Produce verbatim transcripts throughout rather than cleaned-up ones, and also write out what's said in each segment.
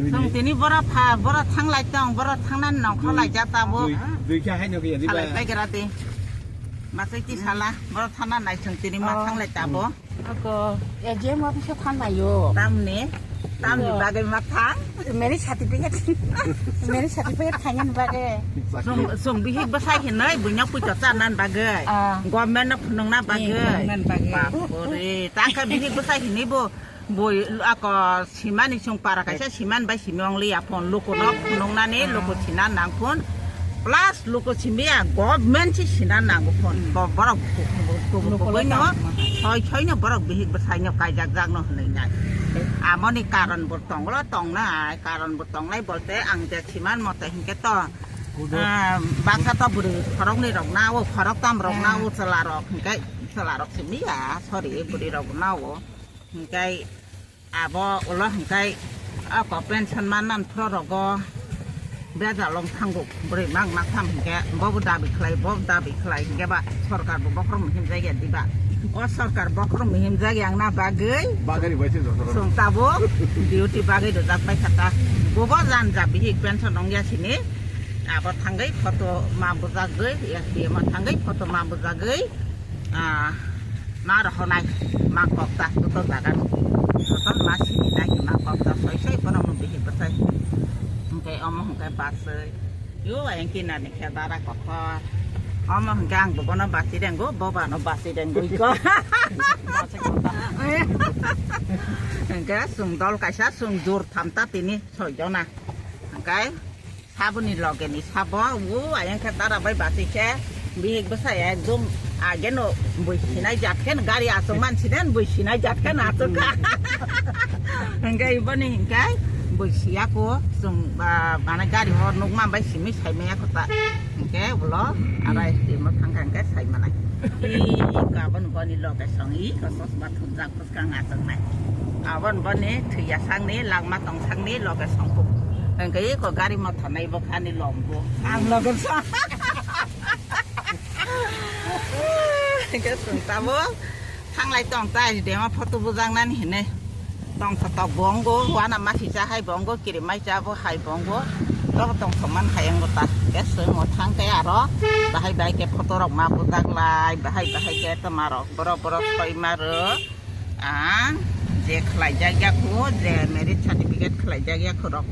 Chwng tini boro pha, boro thanglai tong, boro thangna nongkhor lai jak tabuk. Dui, dui khe haino khe yadi ba. Salai pai gra di. Masai ti sala, boro thangna nai chwng tini ma thanglai tabuk. Ako, A G M office o thang nai o. Tamni, tamni bagwi ma thang. Marriage certificate, marriage certificate thangani bagwi. Chwng, chwng bihik bwsai hinwi buino puito charnan bagwi. Ah. Government no phunukna bagwi. Government bagwi. Bapore, tangkha bihik bwsai hinwi bo. Bui ako simani chwng para kaisa siman bai simi ong liya phone luku no phunuknani luku sina nang phone plus luku simi ya government si sina nang phone bo borok kubui no soi soi no borok bihik bwsai no kaijak jak no hinwi nai amoni karon bo tonglo tongnai karon bo tongnai bolte ang je siman mote hinkhe to ah, baksa to bwrwi khoroknwi rok na o khorok tam rok na o chwla rok hinkhe chwla rok simi ya sorry bwrwi rok na o. Hingkai abo ulo hingkai ako pension mannan phro rogo bejal ong thango bwrwi mang nak tham hingke bobo dabi khlai bobo dabi khlai hingke ba sorkar bo bokhorok muhim jagya diba o sorkar bokhorok muhim jagya wngna bagwi bagari bai se joto chwng tabuk duty bagwi rwjak pai kha ta bobo jan ja bihik pension ongya sini abo thangwi photo ma bujagwi S D M o thangwi photo ma bujagwi. Ah, ma rohonai, ma kokta, tuto jaga no. Soton ma sini nai, ma kokta, soi soi bono mo bihi bwsai. Hingke omo hingke basoi. Yo, ayang kina ni khe dara kothor. Omo hingke ang bo bono basi denggo, bo bano basi denggo iko. Hingke sung dol kaisa, sung jur thamta tini soi jona. Hingke Saboni loge ni sabo, o ayang khe dara bai bati khe, bihik bwsai ekdom age no bui sinai jat khe gari aswk man sinen bui sinai jat khe aswk kha. Hingke iboni hingke bui siya ko, chwng ba, mane gari hor nukma bai simi sai maya ko ta. Hingke ulo ara S D M o thang kha hingke sai manai. I kabon boni loge song i ko sos ba thumjak. Bwskang achuknai. Abon boni thwiya sakni, langma tong sakni, loge songkuk. Hingke iko gari mothor nai bo khani lombo. Ang loge song. Hingke chwng tabuk thanglai tong ta, dema photo bujaknani hinwi. Tong thotok bo wngo, wana masi cha hai bo wngo, kirimai cha bo hai bo wngo. Tong tong thokman hai wngo ta. Hingke chwng o thangke aro bahai bahai khe photo rok ma bujaklai, bahai bahai khe toma rok. Borok borok soi maro ang je khlai jak ya khu je marriage certificate khlai jak ya khu rok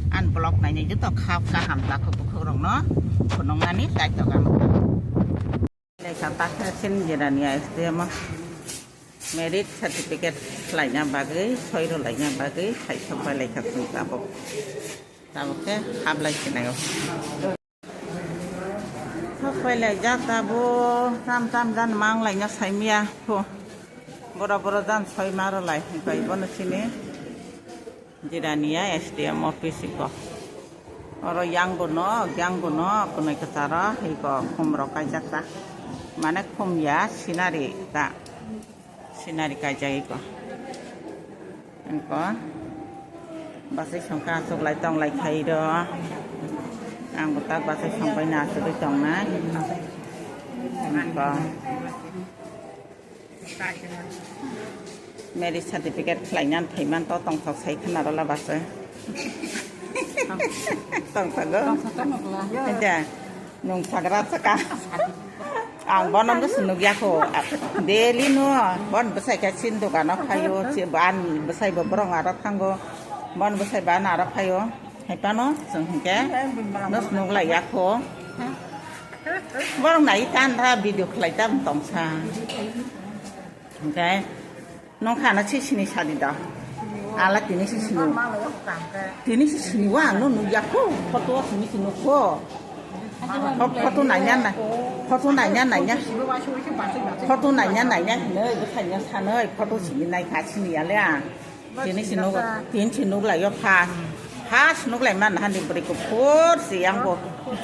ang block nai nai joto kha kaham ta khu bukhuk rok no phunuk nani tai tok ang. Lekha ta khe sin jera ni S D M o marriage certificate khlai na bagwi soi rw lai na bagwi sai sok bai lekha sung tabuk tabuk khe hap lai sinai o. Thok pailai jak tabuk, tam tam jan mang laina saimya pho. Bora bora jan soi maro lai, bai bono sini. Jirania S D M office iko. Oro yang bono, yang bono, kunai kachara, iko khum rok kaijak ta. Mane khum ya, sinari ta. Sinari kaijak iko. Engko. Basai songkha aswk lai tong lai khai do. Ang bo tak basai songpai na aswk tong nai. Engko. Marriage certificate khlai nan phai man to tong thok sai khna rola basai. Tong thago. Tong thok tong thok la. Aja. Nung sagra saka. Ang bono no se nugya kho. Daily no. Bon bwsai khe sin dogano phaio. Si ban bwsai bo borong aro thango. Bon bwsai ban aro phaio. Hai pano chwng hinkhe no se nuglai ya kho. Borong nai tan ra video khlai tam tongsa. Hinkhe Nong khana si sini sadi da. Ala tini si sini. Tini si sini wa no nugya ko. Photo sini sini ko. Photo nanya na. Photo nanya nanya. Photo nanya nanya. Noi bwsanya sanoi photo sini nai kha sini ya le a. Tini sini tini sini nugla yo first. First nuglai man hani bwrwi kuphur si yang bo.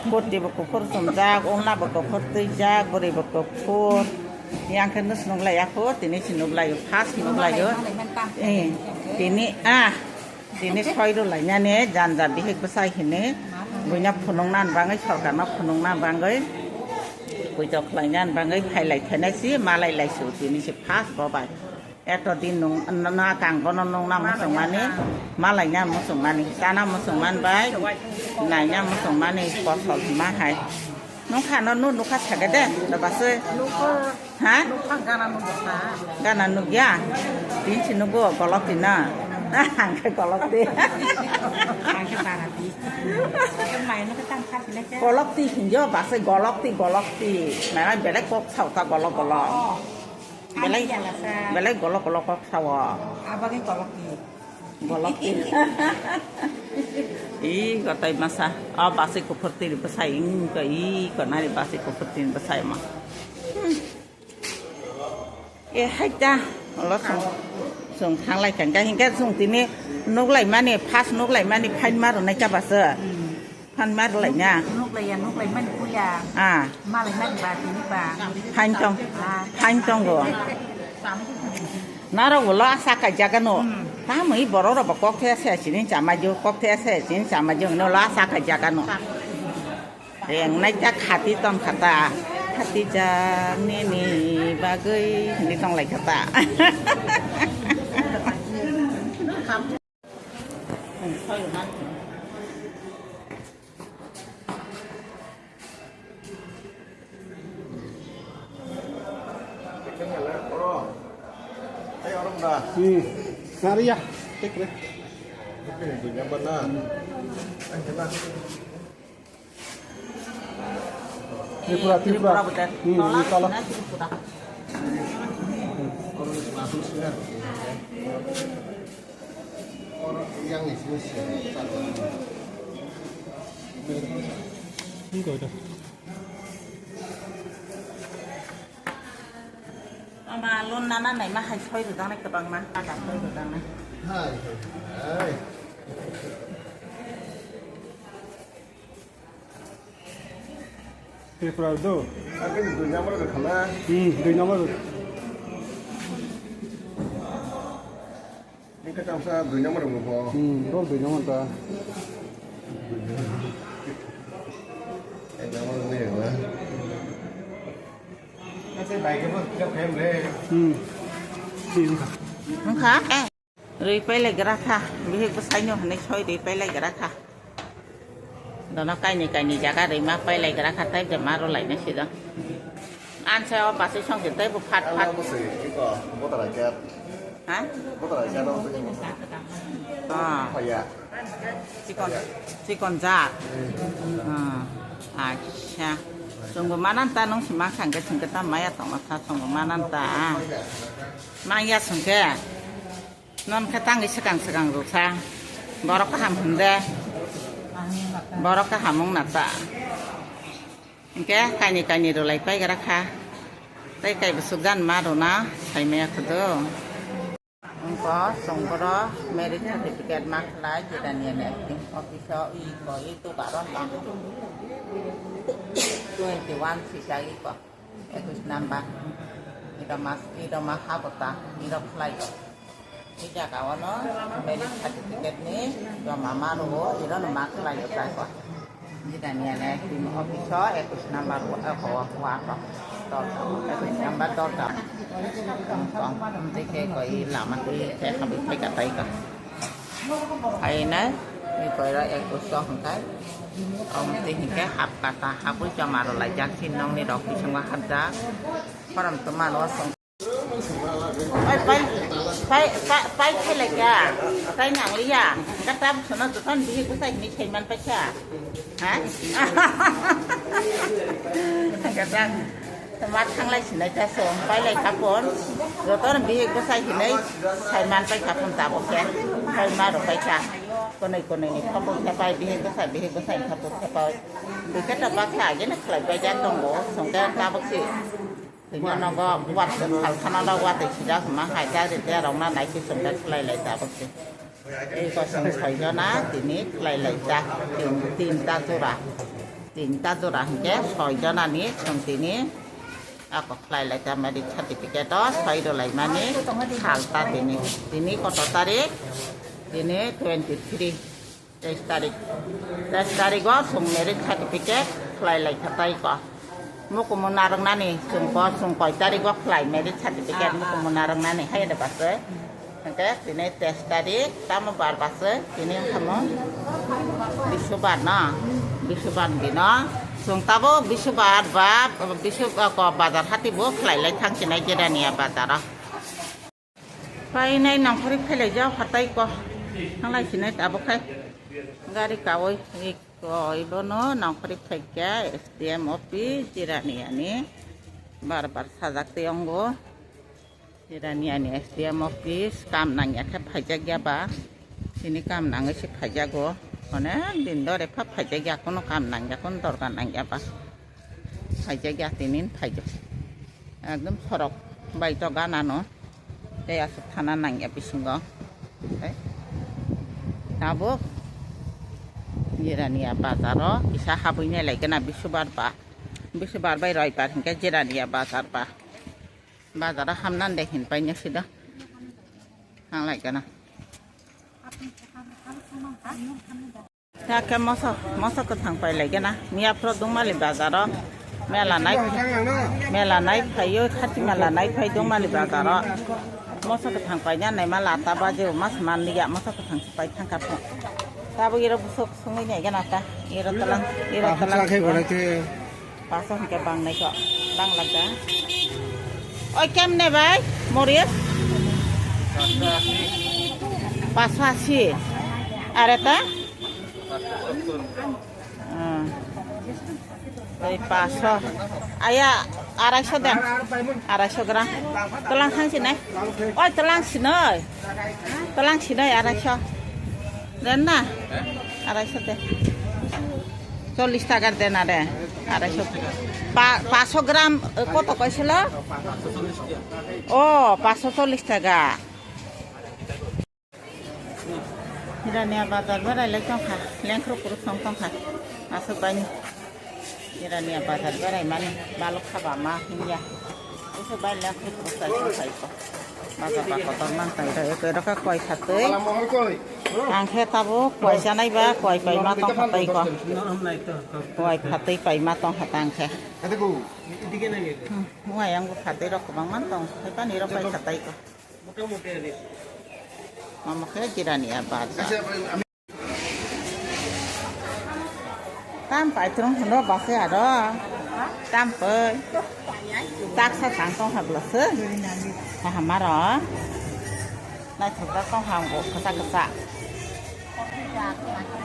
Kurti bo kuphur sumjak, ongna bo kuphur twijak, bwrwi bo kuphur. Yang khe nus nuglai ya kho, tini si nuglai yo, first nuglai yo. Eh, tini ah, tini soi rw lai nani janja bihik bwsai hini. Buina phunung nan bangwi, sorkar no phunung nan bangwi. Puito khlai nan bangwi, phailai thainai si, malai lai su, tini si first bo bai. Eto din nung, na kang bono nung na muchung mani, malai na muchung mani, chana muchung man bai, nai na muchung mani, kosol ma hai. Nung kha no nu nukha sage de, da basui. Ha? Nukha gana nukha. Gana nukya? Tin si nugo golok ti na. Ang khe golok ti. Ang khe bara ti. Ang khe mai no khe tam kha sile khe. Golok ti hinjo basui golok ti, golok ti. Mai belai kok sauta golok golok. Oh. Belai, belai golok golok kok sao. Abagwi golok di. Golok di. Ih, kotai masa. Oh, basi kuphur tiri bwsai, wngkha, ih, konari basi kuphur tiri bwsai ma. Hmm. Eh, hai ta. Olo song, song thanglai kangkha. Hingke song tini nuklai mani, first nuklai mani, phain ma rwnai kha basa. Hmm. Phan ma rwlai na. Nuklaiya, nuklai mani puila. Ah. Malai mani ba tini ba. Phain tong. Ah. Phain tongo. Narok bo lo asa kaijak ano. Hmm. Tamwi borok rok bo kok the asa chini chama jo, kok the asa chini chama jo, no lo asa kaijak ano. Reng nai ta khati tong khata. Khati jak nini bagwi hinwi tong lai khata. Hmm. Sariya, take re. Tripura, Tripura. Tripura betul. Hmm, ini salah. Tripura. Ini kau dah. Ama lon nana nai ma hai soi rwdang nai kwbangma. Ada soi rwdang nai. Hai, hai, hai. Tripura do. Agin dui number ka khala. Hmm, dui number. Ni ka tamsa dui number mo bo. Hmm, rol dui number ta. Ek number ni ba. Ase bai ke bo kya khem re. Hmm. Wngkha? Rwi pailai gra kha, bihik bwsaino hwnwi soi rwi pailai gra kha. Dono kaini kaini jaga rwi ma pailai gra kha, tei bema rwlainai sido. Anse o basi songsi tei bo phat phat. Ano bwswi iko botara kya? Ha? Botara kya no bwswi? Ah. Phaya. Chikon, chikon jak. Ah. Acha. Chwngbo manan ta nung si ma khangke chwngke ta maya tongma kha chwngbo manan ta. Mangya chwngke. Non khe tangwi swkang swkang rwkha. Borok kaham hwn de. Borok kaham wng na ta. Hinkhe kaini kaini rwlai paigra kha. Tei kaibo swkjan ma rwna saimaya khudu. Wngkha chwng borok marriage certificate ma khlai jidani acting office o iko ito karon tang. Twenty one sijak iko. Ekus number. Iro mas, iro ma habota, iro khlai o. I jaga o no marriage certificate ni joma ma rwo, iro no ma khlai o tai ko. Jidani ane tini office o ekus number o, o, o, o, o. Dol, ekus number dol dol. Tong, tong, tei ke ko i lama tei ke habi phai ka tai ka. Phainai, ni koira ekus o hwnkhe. Om tei hinkhe hap kata, hapui joma rwlaijak, si nokni rok bisingo hapjak. Khorom tongmano song. Pai, pai, pai, pai khelai kha, tai nangliya. Kata sono dokan bihi bwsai hinwi saiman paikha. Ha? Kata. Ma thanglai sinai ta se, pailai kha phone. Jotono bihik bwsai hinwi sai man pai kha phone tabuk khe. Pai ma rw pai kha. Konwi konwi ni kha phone khe pai bihik bwsai, bihik bwsai kha phone khe pai. Bwkhe ta baksa agini khlai pai jak tongo, songkhe tabuk si. Tini nogo wat sal khana da wat sida khma hai ta rite rok na nai si songkhe khlai lai tabuk si. Ei kosong soi jona tini khlai lai ta, tin, tinta jora, tinta jora hingke soi jona ni chwng tini ako khlai lai ta, marriage certificate o soi rw lai mani sal ta tini, tini koto tarik, tini twenty three, teis tarik, teis tarik o chwng marriage certificate khlai lai kha tai ko. Mukumu narwknani chwng ko, chwng koi tarigo khlai marriage certificate mukumu narwknani hai da basai. Hwnkhe tini teis tarik, tamo bar basai, tini wngkha mo Bisubar no, Bisubar dino. Chwng tabuk Bisubar ba, Bisu-, ko bazar hati bo khlai lai thang sinai Jirania bazaro. Painai nongkhorwi phailaijak hatai ko. Thanglai sinai tabuk khai. Gari kawi, iko ibono nongkhorwi phaikha S D M office Jiraniani. Bar bar sajak tei ongo. Jiraniani S D M office, kam nangya khe phaijakya ba. Sini kam nangwi se phaijago. Onek din dore pha phaijakya, kono kam nangya, kono dorkar nangya ba. Phaijakya tinin phaijak. Ekdom sorok bai to ganano. Tei aswk thana nangya bisingo. Tei tabuk Jirania bazaro kisa habwi nai lai gana Bisubar ba. Bisubar bai Roibar hinkhe Jirania bazar ba. Bazaro hamnani de hin paina sida. Thanglai gana. Hakhe moso, moso kwthang pailai gana. Miya phro dungmali bazaro. Mela nai, mela nai phaio, khati mela nai phai dungmali bazaro. Moso kwthang paina naima lata baje mas man liya moso kwthang pai thangkha pho. Tabuk iro busuk sungwi nai gana ta. Iro talang, iro talang. Paso hwnkhe bang naikho, bang lakha. Oi, kemne bai, moris? Paso asi. Are ta? Ah. Oi, paso. Aya, araiso den. Araiso gram. Tolang thang sinai. Oi, tolang sinai. Tolang sinai, araiso. Den na? Araiso de. Chollish taka de na de. Araiso. Pa-, paso gram, eh, koto kaisilo? O, paso chollish taka. Jirania bazar berai lai tongkha, lengkru kuru song tongkha, aswk bai. Jirania bazar berai mani, balok khaba ma hinya. Aswk bai lengkru kuru sai tongkha iko. Bazar ba kotor man tai ro, eko ero kha koi khatwi. Ang khe tabuk koi chanai ba, koi pai ma tongkha tai ko. Koi khatwi pai ma tongkha ta ang khe. Hmm, wng ayang bo khatwi rok kwbang man tong, hai pani rok pai khatai ko. Mama khe Jirania bazar. Tam pai tung hwno base aro. Tam pai. Taksa tang tong habla se. Kaham aro. Naithok jak tong ham go kasa kasa.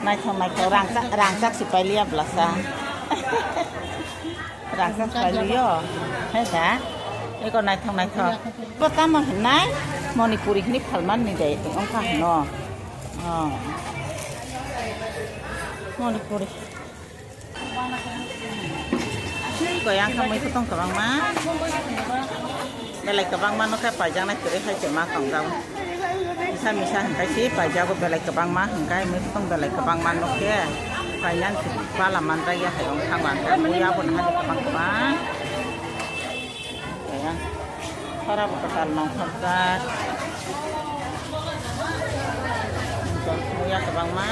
Naithok naithok rangchak rangchak si pai liya blasa. Rangchak si pai liyo. Hai da. Eko naithok naithok. Bo tamo hinai Manipuri hini phalman ni dai wngkha hino. Oh. Manipuri. Asli goyang kha mui kutong kwbangma. Belai kwbangma nokhe paijaknai kwrwi hai se ma tongjak. Misa misa hwnkhe si paijago belai kwbangma hwnkhe mui kutong belai kwbangma nokhe. Painan si pala manjak ya hai wng thangma hwnkhe mui aboni hani kwbang kwbang. Kaya, sora bo kwtal nongkhorjak. Muya kwbangma.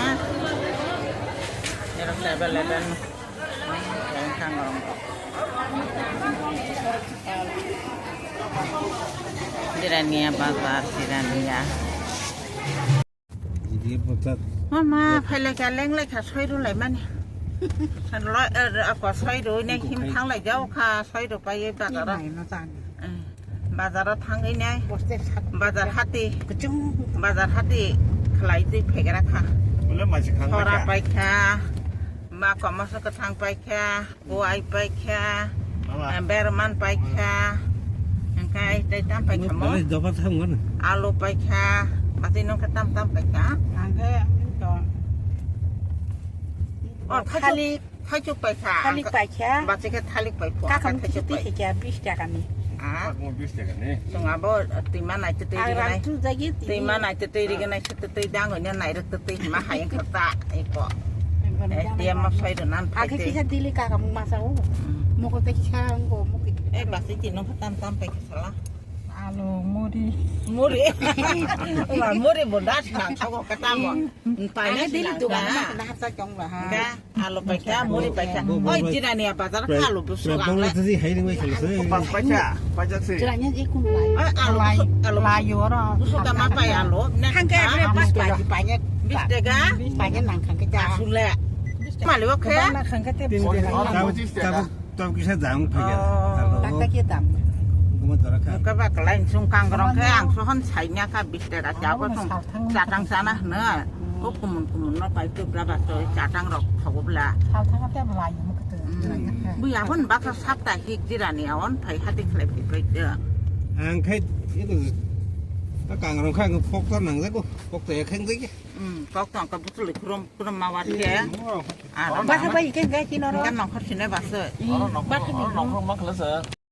Ero level level. Kaya kang rong. Jirania bazar, Jirania. Mama, phailai kha, lenglai kha, soi rw lai mani. Loi, eh, ako soi rw, ne him thanglai jao kha, soi rw pai bazar o. Eh, bazar o thangwi ne. Bazar hati. Bazar hati khlai twi phegra kha. Sora pai kha, ma komoso kwthang pai kha. Kuai paikha, mama. Eh, berman paikha, engkai tei tam paikha mo? Tali dopa thango na. Alu paikha, bati nong khe tam tam paikha. Angkhe to. Oh, thalik, thalik paikha. Thalik paikha. Bati khe thalik paikha. Kakam thalik kiti paikha. Khe kya bis taka ni. Ah. Kakam bis taka ni. Chwng abo twima nai twi twi rignai. Twima nai twi twi rignai se twi twi dang hoino nai rw twi twi hima hai wngkha ta eko. S D M ma sai rw nan phai twi. Akhe kisa dili kakam masa o. Mokol te kisa ngo mokol. Eh, basi ti nong tam tam pai kisa la. Alo, muri. Muri. Wah, muri bo das nang sogo ketamo. Paina dili dukan na hasa chong ba ha. Ga, alo paikha, muri paikha. Oi, jirani bazar kha alo busu gang le. Pas paikha, paijak se. Jirani je kun lai. Oi, alo busu, alo lai oro. Busu kama pai alo. Hangke bre pas paikha. Bis taka. Paikha nang khangke ja. Asule. Mali oke. Nang khangke te bis taka. Tabuk kisa dam phai ya. Oh. Alo. Takta khe dam. Guma dora kha. Muka ba kalai sung kangrong khe ang sohon saimya kha bis taka cha ko sung chatang chana hwno. Ko kumun kumun no pai tu bla ba to chatang rok thogo bla. Salthang te bla yum kete. Bui abon ba ka sapta hik jirani awon phai hati khlai phai phai de. Ang khai ito ta kangrong kha pok to nang jago. Pok to ya khang jagi. Hmm, kok tong ka butul khrum khrum ma war ke. Aro basa bai ke ga kino ro. Kan nongkhor sine basa. Oro nongkhor, oro nongkhor ma khlasa.